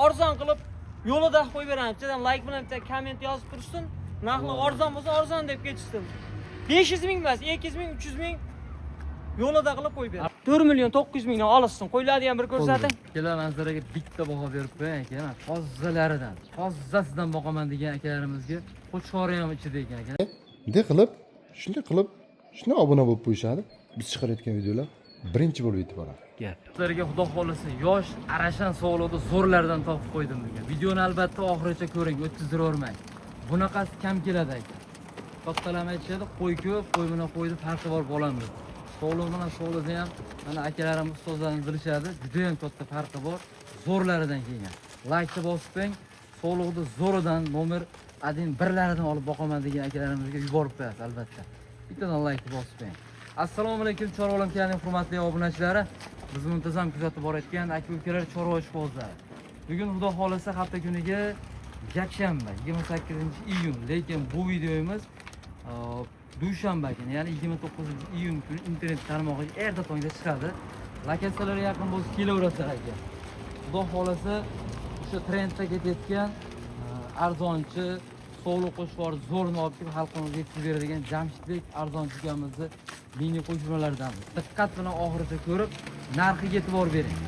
Arzon qilib yo'lida qo'yib beramiz. Bittadan like bilan bitta komment yozib tursin. Narxi arzon bo'lsa arzon deb ketishsin. 500 ming emas, 200 ming, 300 ming yo'lida qilib qo'yib beramiz. 4 million 900 mingdan olishsin. Qo'ylarni ham bir ko'rsating. Akalar, manzaraga bitta baho berib qo'ying aka. Mana tozalaridan, tozasidan boqaman degan akalarimizga qo'chqori ham ichida ekan aka. Bunday qilib, shunday qilib, shunday obuna bo'lib qo'yishadi. Biz chiqarayotgan videolar birinchi bo'lib yetib boradi. Gap. Sizlarga xudo xohlasa yosh, arashan sog'liqni zo'rlardan topib qo'ydim bugun. Videoni albatta oxirigacha ko'ring, o'tkazdirormang. Bunaqasi kam keladi aka. Kattalar aytishadi, qo'y ko'p, qo'y bilan qo'yni farqi bor bolamiz. Sog'liq bilan sog'liqni ham mana akalarimiz, ustozlarimiz bilishadi, juda ham katta farqi bor. Zo'rlaridan kelgan. Laykni bosib qo'ying. Sog'liqni zo'ridan nomer 1 birlaridan olib boqaman degan akalarimizga yuborib qo'yasiz albatta. Bittadan laykni bosib qo'ying. Assalomu alaykum Chorva olam kanalining hurmatli obunachilari. Bizni muntazam kuzatib borayotgan aka-ukalar, chorva ishqibozlari. Bugun xudo xohlasa hafta kuniga yakshanba, 28-iyun, lekin bu videomiz dushanba kuni, ya'ni 29-iyun kuni internet tarmog'iga erta tongda chiqadi. Lokatsiyalarga yaqin bo'lsa kelaverasizlar aka. Xudo xohlasa o'sha trendda ketayotgan arzonchi sog'liq qo'chqor zo'rni olib kelib xalqimizga yetkazib beradigan Jamshidbek arzonchi ukamizni mini qo'shmalardanmiz. Diqqat bilan oxirigacha ko'rib, narxiga e'tibor bering.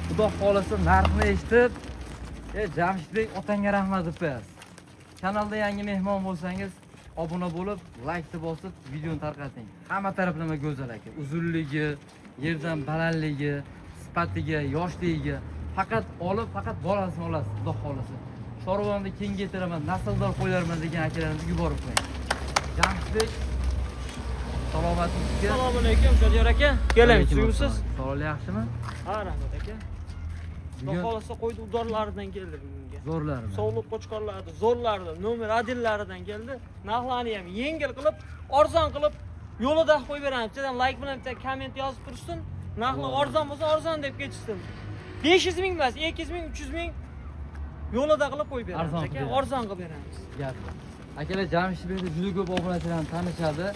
Xudo xohlasa narxni eshitib, "E Jamshidbek, otangga rahmat" deb qo'yasiz. Kanalda yangi mehmon bo'lsangiz, obuna bo'lib, laykni bosib, videoni tarqating. Hamma taraflama go'zal aka. Uzunligi, yerdan balandligi, sifatiga, yoshligiga faqat olib, faqat bolasini olasiz, xudo xohlasa. Chorvamni kengaytiraman, nasldor qo'ylarman degan akalarimizga yuborib qo'ying. Jamshidbek, salomatlikka. Assalomu alaykum Shodiyor aka. Keling, suyumsiz. Sog'lik yaxshimi? Ha, rahmat aka. Xudo Bugun xohlasa qo'ydi udorlaridan keldi bugunga. zo'rlarmi? Sog'liq qo'chqorlarni, zo'rlarni, nomer 1laridan keldi. Narxlarni ham yengil qilib, arzon qilib yo'lida qo'yib beramiz. Bittadan like bilan bitta komment yozib tursin. Narxi arzon bo'lsa arzon deb ketishsin. 500 ming emas, 200 ming, 300 ming yo'lida qilib qo'yib beramiz Arzon aka. qilib beramiz. Arzon qilib beramiz. Gap. Akalar, Jamshidbekni juda ko'p obunachilar tanishadi.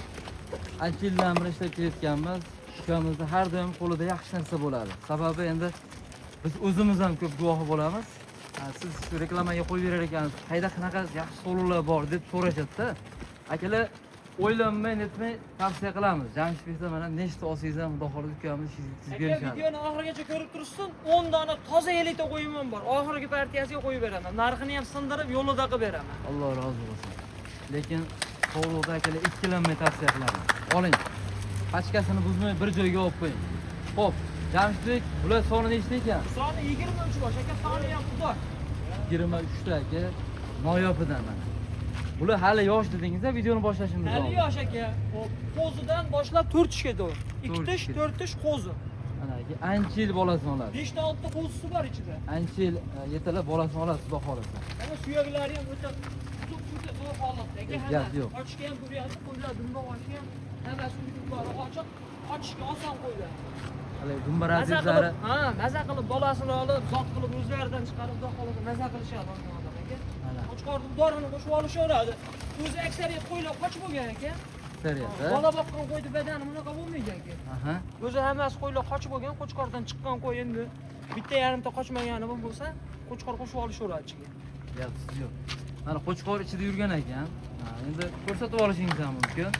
Ancha yildan beri ishlab kelayotganmiz. Ukamizni har doim qo'lida yaxshi narsa bo'ladi. Sababi endi biz o'zimiz ham ko'p guvohi bo'lamiz. Ha, siz shu reklamaga qo'yib berar ekansiz, qayda qanaqa yaxshi sog'liqlar bor deb so'rashadi-da. Akalar, o'ylanmay netmay tavsiya qilamiz. Jamshidbekda mana nechta olsangiz ham xudo xohlasa ukamiz ishingizga yetkazib Aka, berishadi. videoni oxirigacha ko'rib tursin. 10 dona toza elita qo'yimim bor. Oxirgi partiyasiga qo'yib beraman. Narxini ham sindirib yo'lida qilib beraman. Alloh rozi bo'lsin. Lekin sog'liqda akalar ikkilanmay tavsiya qilaman. Oling. Pachkasini buzmay bir joyga olib qo'ying. Xo'p, Jamshidbek, bular soni nechta ekan? Soni 23 bosh aka, soni ham xudo. 23 ta aka, noyobidan mana. Bular hali yosh dedingiz-a videoni boshlashimizdan Hali oldin. yosh aka. Xo'p, qo'zidan boshlab 4 tishga to'g'ri. 2 To'rt tish, tishga. 4 tish qo'zi. Mana aka, ancha yil bolasini oladi. 5 ta 6 ta qo'zisi bor ichida. Ancha yil yetalab bolasini oladi xudo xohlasa. Mana suyaklari ham o'ta o'ta zo'r holatda aka. Gap Hammasi. yo'q. Qochishga ham ko'ryapsiz, qo'ylar dumba ochiq ham, hammasi uylari ochiq, qochishga oson qo'ylar. Hali dumba Maza razizlari qilib, ha, maza qilib bolasini olib, zot qilib o'zlaridan chiqarib, xudo xohlasa maza qilishadi olgan odam aka. Mana Qo'chqorni dorini qo'shib olishaveradi. O'zi aksariyat qo'ylar qochib bo'lgan aka. aksariyat. Bola boqqan qo'yni badani bunaqa bo'lmaydi aka. O'zi hammasi qo'ylar qochib bo'lgan, qo'chqordan chiqqan qo'y endi bitta yarimta qochmagani bo'lsa, qo'chqor qo'shib olishaveradi ichiga. Gapsiz yo'q. Mana qo'chqor ichida yurgan ekan. Ha, endi ko'rsatib olishingiz ham mumkin.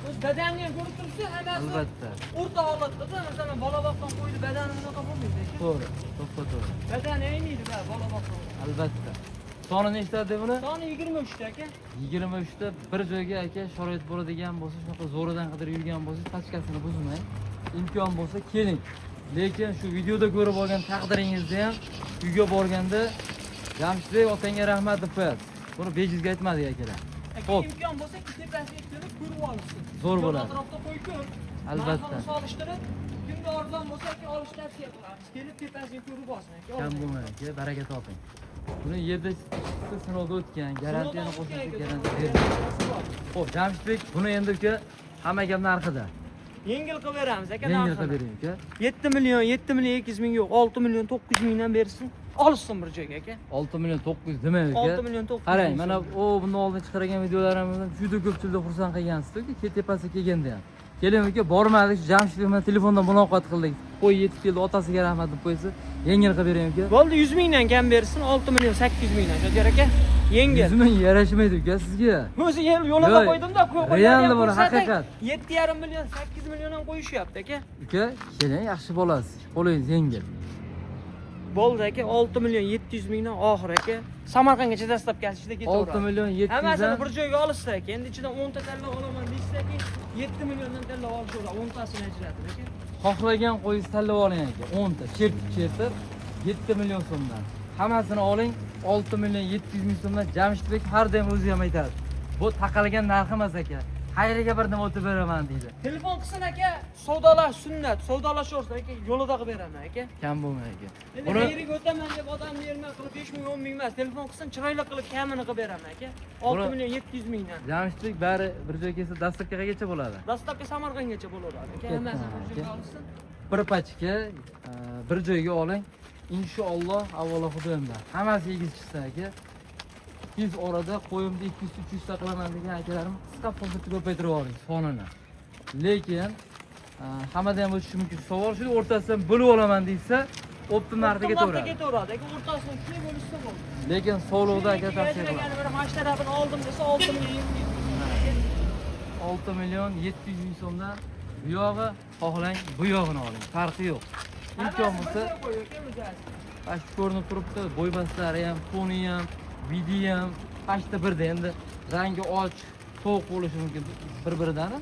O'z badanini ham ko'rib turibsiz, hammasi Albatta. o'rta holatda, masalan, bola boqqan qo'yni badani bunaqa bo'lmaydi aka. To'g'ri, to'ppa to'g'ri. Badani ayniydi ba bola boqqan. Albatta. Soni nechta deb buni? Soni 23 ta aka. 23 ta bir joyga aka sharoit bo'ladigan bo'lsa, shunaqa zo'ridan qidirib yurgan bo'lsangiz, pachkasini buzmang. Imkon bo'lsa keling. Lekin shu videoda ko'rib olgan taqdiringizda ham uyga borganda Jamshidbek otangga rahmat deb qo'yasiz. Buni bejizga aytmadik akalar. Aka, Xo'p, imkon bo'lsa tepasiga kelib ko'rib olishsin. Zo'r Yo'l bo'ladi. atrofda qo'y ko'p. Albatta. Narxini solishtirib, kimga arzon bo'lsa aka olish tavsiya qilamiz. Kelib tepasiga ko'rib olsin aka. Kam bo'lmang aka, baraka toping. Buni yerda sinovda o'tgan, garantiyani qo'shimcha garantiya berdi. Xo'p, Jamshidbek, buni endi uka hamma gap narxida. Yengil qilib beramiz aka Yengil narxini. qilib bering uka. 7 million, 7 million 200 ming yo'q, 6 million 900 mingdan bersin. Olishsin bir joyga aka. 6 million 900 demang uka. 6 million 900 Qarang, ming mana so'm. u bundan oldin chiqargan videolarimizdan juda ko'pchilikni xursand qilgansiz-ku, tepasiga kelganda ham. Keling uka, bormadik, Jamshid bilan telefonda muloqot qildik. Qo'y yetib keldi, otasiga rahmat deb qo'ysa, yengil qilib bering uka. Bo'ldi, 100 mingdan kam bersin, 6 million 800 mingdan. Shodiyor aka, yengil. 100 ming yarashmaydi uka sizga. O'zi yo'lida Yo'q, qo'ydim-da, qo'ylarni real ham bor, ko'rsating. haqiqat. 7,5 million, 8 million ham qo'yishyapti aka. Uka, keling, yaxshi bolasiz. Qo'lingiz yengil. Bo'ldi aka, 6 million 700 mingdan oxir aka. Samarqandgacha dastlabki ishda ketaveradi. 6 million 700 Hammasini dan bir joyga olishsa aka, endi ichidan 10 ta tanlab olaman deyishsa aka, 7 milliondan tanlab olishaveradi, 10 tasini ajratib aka. Xohlagan qo'yingizni tanlab oling aka. 10 ta chertib chertib 7 million so'mdan. Hammasini oling 6 million 700 ming so'mdan. Jamshidbek har doim o'zi ham aytadi. Bu taqalgan narx emas aka. Xayriga bir nima o'tib beraman deydi. Telefon qilsin aka, savdolash sunnat, savdolashaversin aka, yo'lida qilib beraman aka. Kam bo'lmaydi aka. Endi Buni qayerga o'taman deb odamni yerma qilib 5 ming 10 ming emas, telefon qilsin, chiroyli qilib kamini qilib beraman aka. 6 million 700 mingdan. Jamshidbek bari bir joyga kelsa dastlabki qayergacha bo'ladi? Dastlabki Samarqandgacha bo'laveradi aka. Ketdi, Hammasini bir joyga aka. olsin. Bir pachka bir joyga oling. Inshaalloh avvalo Xudoyimdan. Hammasi egiz chiqsa aka. Tez orada qo'yimni 200-300 ta qilaman degan akalarim qisqa fursatda ko'paytirib oling sonini. Lekin hammada ham o'tishi mumkin. Savol shu o'rtasidan bo'lib olaman deysa, optim narxda Optim narxda ketaveradi. ketaveradi aka, o'rtasini shunday bo'lishsa bo'ldi. Lekin sovliqda aka tavsiya Ajragan qilaman. bir mana shu tarafini oldim desa 6 million 700 ming so'm aka. 6 million 700 ming so'mdan bu yog'i xohlang, bu yog'ini oling. Farqi yo'q. Imkon Hammasi bo'lsa bir joyga qo'y aka, o'zi. Pashta ko'rinib turibdi, bo'ybastlari ham, to'ni ham, vidi ham pashta birda. Endi rangi och, to'q bo'lishi mumkin bir-biridan,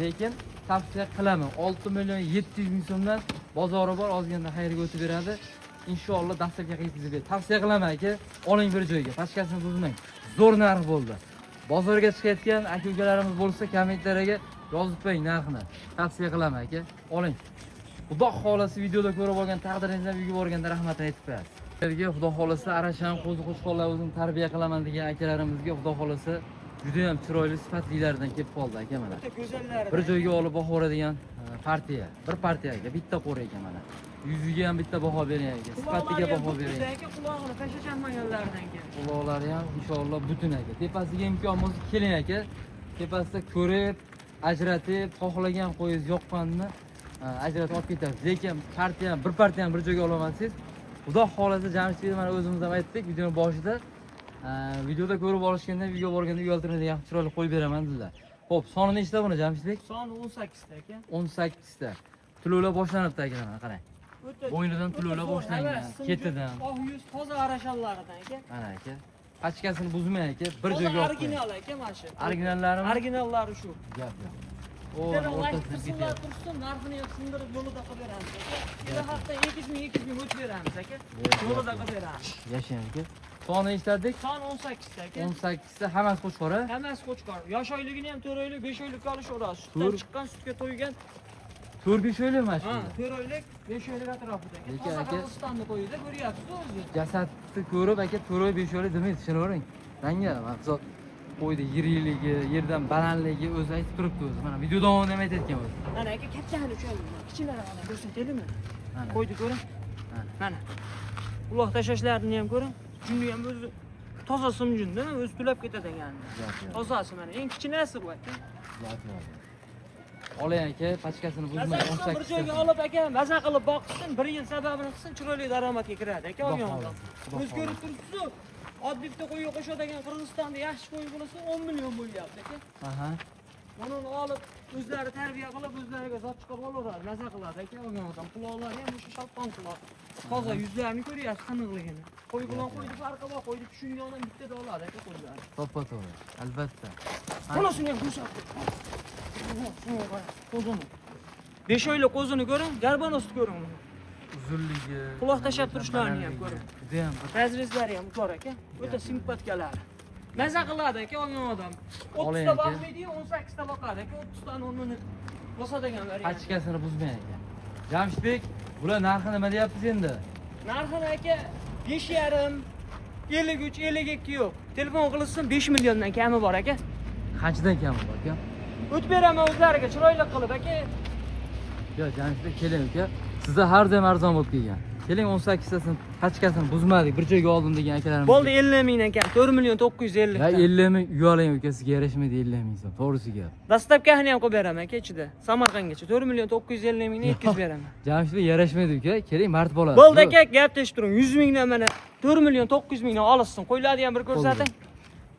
lekin tavsiya qilaman. 6 million 700 ming so'mdan bozori bor, ozgina xayrga o'tib beradi. Inshaalloh dastlabki yetkazib beradi. Tavsiya qilaman aka, oling bir joyga, pachkasini buzmang. Zo'r narx bo'ldi. Bozorga chiqayotgan aka-ukalarimiz bo'lsa, kommentariyaga yozib qo'ying narxini. Tavsiya qilaman aka, oling. Xudo xolasi videoda ko'rib olgan taqdiringizdan uyga borganda rahmatini aytib qo'yasiz. Sizlarga Xudo xolasa Arashan qo'zi qo'chqorlar o'zim tarbiya qilaman degan akalarimizga Xudo xolasa juda ham chiroyli sifatlilaridan kelib qoldi aka mana. O'ta go'zallari. Bir joyga olib boqaveradigan partiya, bir partiya aka, bitta qo'ri ekan mana. Yuziga ham bitta baho bering aka, sifatiga baho bering. Aka, qulog'ini pasha chalmaganlaridan keyin. Quloqlari ham inshaalloh butun aka. Tepasiga imkon bo'lsa keling aka. Tepasida ko'rib, ajratib, xohlagan qo'yingiz yoqqanini ajratib olib ketasiz. Lekin partiya, bir partiyani bir joyga ololmasangiz, Xudo xolasa Jamshidbek mana o'zimiz ham aytdik videoning boshida. Videoda ko'rib olishganda, uyga borganda uyaltirmaydigan chiroyli qo'yib beraman dedilar. Xo'p, soni nechta buni Jamshidbek? Soni 18 ta aka. 18 ta. Tulovlar boshlanibdi aka mana qarang. O'ta Bo'ynidan o'ta tulovlar zo'r, boshlangan, havas, simjun, ketidan. Oq yuz toza arashanlaridan aka. Mana aka. Pachkasini buzmang aka, bir Toza joyga olib qo'ying. original aka mana shu. Originallarimi? Originallari shu. Gap yo'q. O, Bittadan o'rtasidan lashtirsinlar ketyapti. tursin, narxini ham sindirib yo'lida qilib beramiz aka. Endi hafta 200 ming, 200 ming o'tib beramiz aka. Yo'lida qilib beramiz. Yashang aka. Soni eshitdik. Son 18 ta aka. 18 ta hammasi qo'chqor a? Hammasi qo'chqor. Yosh oyligini ham 4 oylik, 5 oylikka olishaveradi. Sutdan To'rt- chiqqan, sutga to'ygan. 4-5 oylik mana Ha, shunda. 4 oylik, 5 oylik atrofida aka. Lekin Toza aka- Qirg'izistonni qo'yida ko'ryapsiz o'zi. Jasadni ko'rib aka 4 oy 5 oylik demaydi, tushunavering. Ranga mana qo'ydi yirikligi, yerdan balandligi o'zi aytib turibdi o'zi. Mana video davomida ham aytayotgan o'zi. Mana aka kattani uchaylik. Kichiklarni ko'rsataylikmi? Mana. Qo'ydi ko'ring. Mana. Mana. Uloq tashlashlarini ham ko'ring. Junni ham o'zi toza simjunda, o'zi tulab ketadigan. Gap yo'q. Tozasi mana eng kichinasi bu aka. Gap yo'q. Oling aka, pachkasini buzmang. Maza qilsin, bir 18 joyga ta. olib aka, maza qilib boqsin, bir yil sababini qilsin, chiroyli daromadga kiradi aka Xudo olgan odam. xohlasa, Xudo O'zi ko'rib turibsiz, oddiy bitta qo'yga qo'shadigan Qirg'izistonda yaxshi qo'y bo'lsa 10 million bo'lyapti aka. Aha. Mana uni olib o'zlari tarbiya qilib, o'zlariga zot chiqarib olaveradi, maza qiladi aka olgan odam. Quloqlari ham o'sha shalqon quloq. Toza yuzlarini ko'ryapsiz tiniqligini. Qo'y bilan qo'yni farqi bor, qo'yni tushungan odam bittada oladi aka qo'ylarni. To'ppa-to'g'ri. Albatta. Mana shuni ham ko'rsatdi. Qo'zini. 5 oylik qo'zini ko'ring, garbanosni ko'ring uni. Uzunligi, Quloq tashlab turishlarini ham ko'ring. Juda ham bir Razrezlari ham zo'r aka. O'ta simpatkalari. Maza qiladi aka olgan odam. 30 Oling ta aka. boqmaydi, 18 ta boqadi aka. 30 tani o'rnini bosadigan variant. pachkasini buzmang aka. Jamshidbek, bular narxi nima deyapmiz endi? Narxini aka 5,5, 53, 52 yo'q. Telefon qilishsin 5 milliondan kami bor aka. Qanchadan kami bor aka? O'tib beraman o'zlariga chiroyli qilib aka. Yo'q, Jamshidbek keling aka. Sizda har doim arzon bo'lib kelgan. Keling 18tasini pachkasini buzmadik, bir joyga oldim degan akalarimiz. Bo'ldi 50 mingdan kam. 4 million 950. Ya 50 ming uyaling uka, sizga yarashmaydi 50 ming so'm. To'g'risi gap. Dastavkasini ham qo'yib beraman aka ichida. Samarqandgacha 4 million 950 mingdan 200 beraman. Jamshidbek yarashmaydi uka, keling mard bola. Bo'ldi aka, gap teshib turing. 100 mingdan mana 4 million 900 mingdan olishsin. Qo'ylarni ham bir ko'rsating.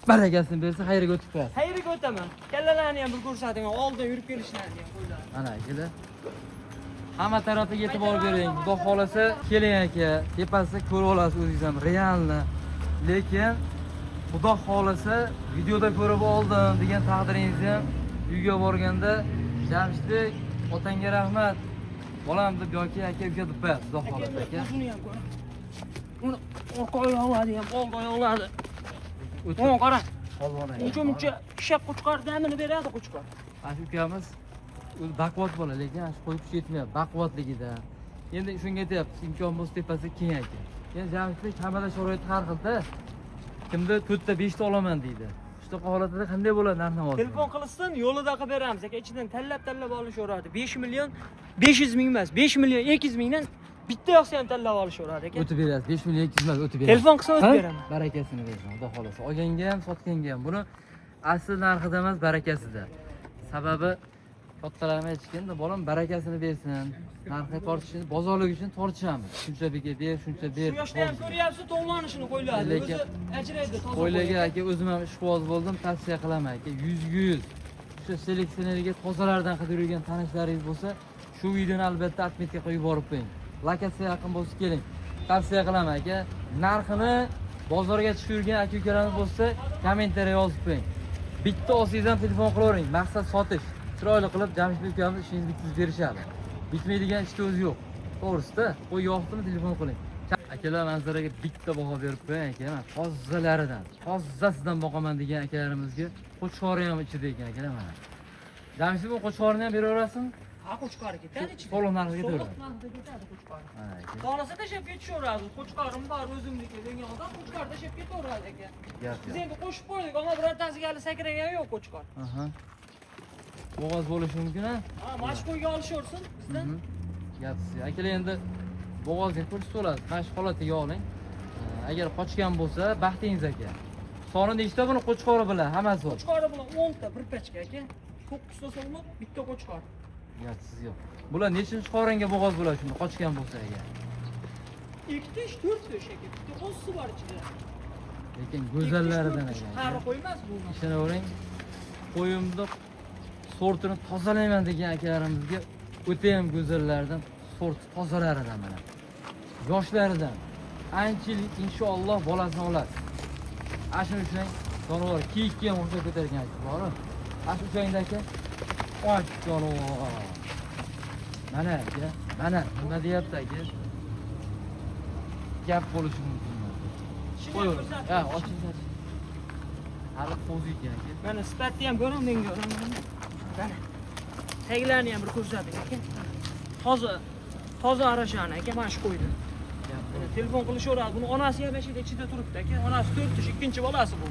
Barakasini bersa xayrga o'tib qo'yasiz. Xayrga o'taman. Kallalarni ham bir ko'rsating. Oldin yurib kelishlarini ham qo'ylar. Mana akalar. Hamma tarafiga e'tibor bering. Xudo xolasa keling aka, tepasida ko'rib olasiz o'zingiz ham realni. Lekin Xudo xolasa videoda ko'rib oldim degan taqdiringizni ham uyga borganda Jamshidbek otangga rahmat bolam deb yoki aka uka deb qo'yasiz Xudo xolasa aka. O'zini ham ko'ring. Uni orqa oyoqlari ham, old oyoqlari. O'tib Mana qara. polvon aka. Uncha-muncha kishak qo'chqor damini beradi qo'chqor. Ana shu ukamiz o'zi baquvvat bola, lekin ana shu qo'y kuchi yetmayapti baquvvatligida. Endi shunga aytyapmiz, imkon bo'lsa tepasiga keng aka. Endi Jamshidbek hammada sharoit har xilda. Kimda 4 ta 5 ta olaman deydi. Shunaqa holatda qanday bo'ladi narx navosi? Telefon qilsin, yo'lida qilib beramiz aka. Ichidan tanlab-tanlab olishaveradi. 5 million 500 ming emas, 5 million 200 mingdan bitta yoqsa ham tanlab olishaveradi aka. O'tib berasiz. 5 million 200 emas, o'tib berasiz. Telefon qilsa o'tib Ha? beraman. Barakasini bersin, Xudo xolasa. Olganga ham, sotganga ham. Buni asl narxida emas, barakasida. Sababi kattalar ham aytishganda, bolam barakasini bersin. Narxni tortishini, bozorlik uchun tortishamiz. Shuncha bega ber, shuncha ber. Shu yoshda ham ko'ryapsiz, to'nglanishini qo'ylardi. Lekin- O'zi ajraydi toza. Qo'ylarga aka o'zim ham ishqiboz bo'ldim, tavsiya qilaman aka. 100 ga 100. O'sha seleksionerga tozalardan qidirib yurgan tanishlaringiz bo'lsa, shu videoni albatta отметка qilib yuborib qo'ying. Lokatsiya yaqin bo'lsa keling. Tavsiya qilaman aka. Narxini bozorga chiqib yurgan aka ukalarimiz bo'lsa, kommentariya yozib qo'ying. Bitta olsangiz ham telefon qilavering. Maqsad sotish. Chiroyli qilib Jamshidbek ukamiz ishingizni bitkazib berishadi. Bitmaydigan ishda o'zi yo'q. To'g'risida, qo'y yoqdimi telefon qiling. Akalar manzaraga bitta baho berib qo'ying aka, mana tozalaridan, tozasidan boqaman degan akalarimizga qo'chqori ham ichida ekan akalar mana. Jamshid bu qo'chqorini ham beraverasizmi? Ha, qo'chqori ketadi ichida. To'liq narxiga To'liq to'ladi. narxida ketadi qo'chqori. Mana aka. Xohlasa tashlab ketishaveradi. Qo'chqorim bor o'zimniki degan odam qo'chqor tashlab ketaveradi aka. Gap Biz yo'q. endi qo'shib qo'ydik, ammo birortasiga hali sakragani yo'q qo'chqor. Aha. Bo'g'oz bo'lishi mumkin a? Ha, mana shu qo'yga olishaversin bizdan. Gapsiz. Akalar endi bo'g'ozga ko'rsatib olasiz. Mana shu holatiga oling. Agar qochgan bo'lsa, baxtingiz aka. Soni nechta buni qo'chqori bilan hammasi bor. Qo'chqori bilan 10 ta bir pachka aka. 9 ta sog'liq, bitta qo'chqor. Gapsiz yo'q. Bular nechinchi qoringa bo'g'oz bo'ladi shunda qochgan bo'lsa agar? 2 tish, 4 tish aka. Bitta qo'zisi bor ichida. Lekin go'zallaridan Ikki tish, to'rt tish. ekan. Qari qo'ymas bu. Ishonavering. Qo'yimni sortini tozalayman degan akalarimizga o'ta ham go'zallardan, sort tozalaridan mana. Yoshlaridan. Ancha yil inshaalloh bolasini olasiz. Ana shuni ushlang, jonivor kiyikka ham o'xshab ketar ekan bori. Ana shu ushlangda aka. Och jonivor. Mana aka, mana nima deyapti aka? Gap bo'lishi mumkin emas. Shuni ham Qo'y. ko'rsatib. Ha, oching, oching. Hali qo'zi ekan aka. Mana sifatni ham ko'ring, menga Mana. Taglarini ham bir ko'rsating aka. Toza, toza arashani aka, mana shu qo'ydi. Gap Mana telefon qilishaveradi. Buni onasi ham shu ichida turibdi aka. Onasi 4 tish, ikkinchi bolasi bu.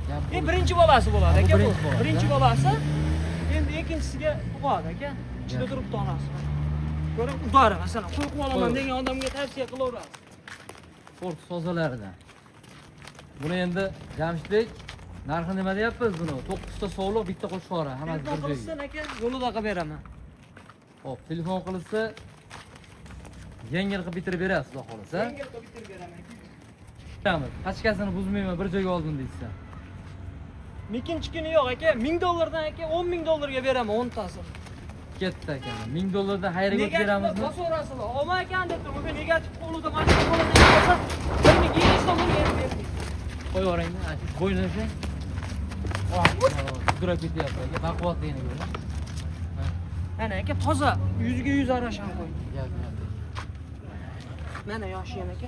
Gap E, birinchi bolasi bo'ladi Ha, bu aka bu. birinchi bolasi, Birinchi ha? bolasi. Endi ikkinchisiga tug'adi aka. Ichida Gap. turibdi onasi. Ko'ring, udari masalan, qo'y qilib olaman Qo'y. degan odamga tavsiya qilaverasiz. Sort tozalaridan. Buni endi Jamshidbek narxi nima deyapmiz buni? 9 ta sovliq, bitta qo'chqori, hammasi Telefon bir joyga. qilsin aka, yo'lida qilib beraman. Xo'p, telefon qilsa yengil qilib bitirib berasiz, xudo xolasa. Yengil qilib bitirib beraman aka. Ketamiz. Pachkasini buzmayman, bir joyga oldim deysiz. Mekin chikini yo'q aka, 1000 dollardan aka 10 ming dollarga beraman 10 tasini. Ketdi aka. 1000 dollardan xayrga o'tib Negativni beramizmi? bosaverasizlar. Olma ekan deb turib, o'sha negativ qo'lida mana shu qo'lida bo'lsa, 1700 dollarga ham berdik. Qo'yib yuboring, ana shu bo'ynidan ushlang. Sudrab ketyapti aka, baquvvatligini ko'ring. Mana aka toza, 100 ga 100 arashan qo'y. Gap yo'q. Mana yoshi ham aka.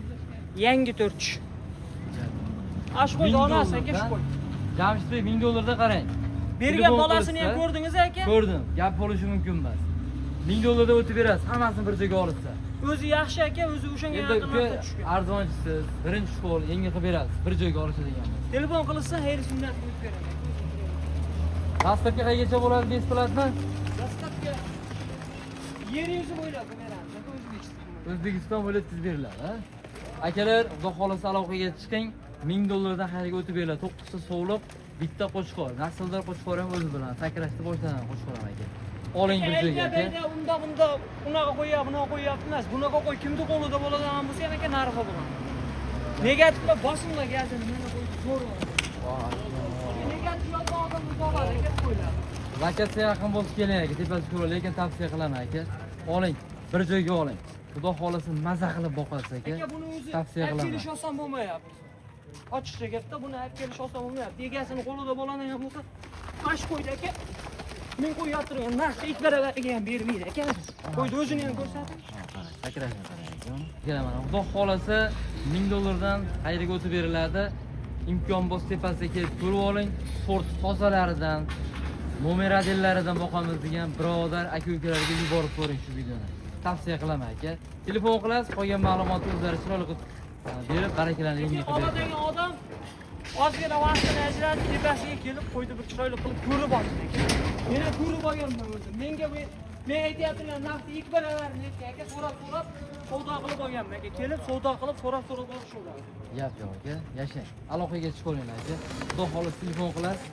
Yangi 4 tish. Gap. Ash qo'ydi Ming onasi aka shu dollardan qo'y. Jamshidbek 1000 dollarda qarang. Bergan Telefon bolasini ham qilsa, ko'rdingiz aka? Ko'rdim. Gap bo'lishi mumkin emas. 1000 dollarda o'tib berasiz, hammasini bir joyga olishsa. O'zi yaxshi aka, o'zi o'shanga Endi yaqin uka narxda tushgan. arzonchisiz, birinchi qo'l yengil qilib berasiz, bir joyga olishadigan bo'lsa. Telefon qilsa, xayr sunnat qo'yib beraman. Dastlabki qayergacha bo'ladi bесплатно? Dastlabki yer yuzi bo'ylab beramiz aka, O'zbekiston. O'zbekiston bo'ylab yetkazib beriladi, ha? Akalar, xudo xohlasa aloqaga chiqing. 1000 dollardan xayrga o'tib beriladi. 9 ta sovliq, bitta qo'chqor. Nasldor qo'chqor ham o'zi bilan sakrashni boshlanadi qo'chqor ham aka. Oling bir joyga aka. Aytganda unda bunda unaqa qo'yyapti, bunaqa qo'yyapti emas. Bunaqa qo'y kimni qo'lida bo'ladigan bo'lsa ham aka narxi bo'ladi. Negativlar bosimlar gazini mana qo'y zo'r. Negativ yozgan odamni topadi aka qo'ylar. Lokatsiya yaqin bo'lsa keling aka, tepasi ko'ra, lekin tavsiya qilaman aka. Oling, bir joyga oling. Xudo xohlasa maza qilib boqasiz aka. Aka buni o'zi Tavsiya olib qilaman. kelish oson bo'lmayapti. Ochiqcha gapda buni olib kelish oson bo'lmayapti. Egasini qo'lida bo'ladigan bo'lsa, mana shu qo'ydi aka. Men qo'yyapti turgan narxi ikki baravariga ham bermaydi aka. Qo'yni o'zini ham ko'rsating. Sakrashni qarang aka. Kelaman. Xudo xohlasa 1000 dollardan qayerga o'tib beriladi. Imkon bo'lsa tepasiga kelib ko'rib oling. Sort tozalaridan, номер один laridan boqamiz degan birodar aka-ukalarga yuborib ko'ring shu videoni. Tavsiya qilaman aka. Telefon qilasiz, qolgan ma'lumotni o'zlari chiroyli qilib berib, barakalarni yengil Lekin qilib beradi. oladigan odam ozgina vaqtini ajratib tepasiga kelib qo'yni bir chiroyli qilib ko'rib olsin aka. Men ham ko'rib olganman o'zim. Menga bu men aytayotgan narxni ikki baravarini aytgan aka, so'rab so'rab savdo qilib olganman aka. Kelib savdo qilib so'rab so'rab olishaveradi. Gap yo'q aka, yashang. Aloqaga chiqib olinglar aka. Xudo xohlasa telefon qilasiz,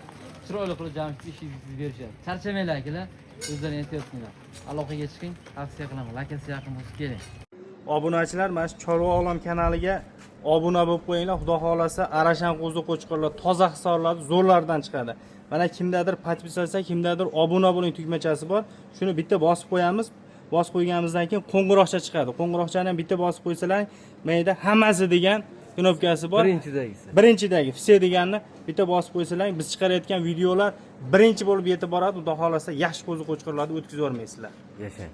chiroyli qilib Jamshid ishingizni berishadi. Charchamanglar akalar, o'zlaring ehtiyot qilinglar. Aloqaga chiqing, tavsiya qilaman. Lokatsiya yaqin bo'lsa keling. Obunachilar, mana shu Chorva olam kanaliga obuna bo'lib qo'yinglar. Xudo xohlasa Arashan qo'zi qo'chqorlar toza hisoblanadi, zo'rlardan chiqadi. Mana kimdadir подписаться, kimdadir obuna bo'ling tugmachasi bor. Shuni bitta bosib qo'yamiz. Bosib qo'yganimizdan keyin qo'ng'iroqcha chiqadi. Qo'ng'iroqchani ham bitta bosib qo'ysalar, mayda hammasi degan knopkasi bor. Birinchidagisi. Birinchidagi все deganni bitta bosib qo'ysalar, biz chiqarayotgan videolar birinchi bo'lib yetib boradi. Xudo xohlasa yaxshi qo'zi qo'chqorlarni o'tkazib yubormaysizlar. Yashang.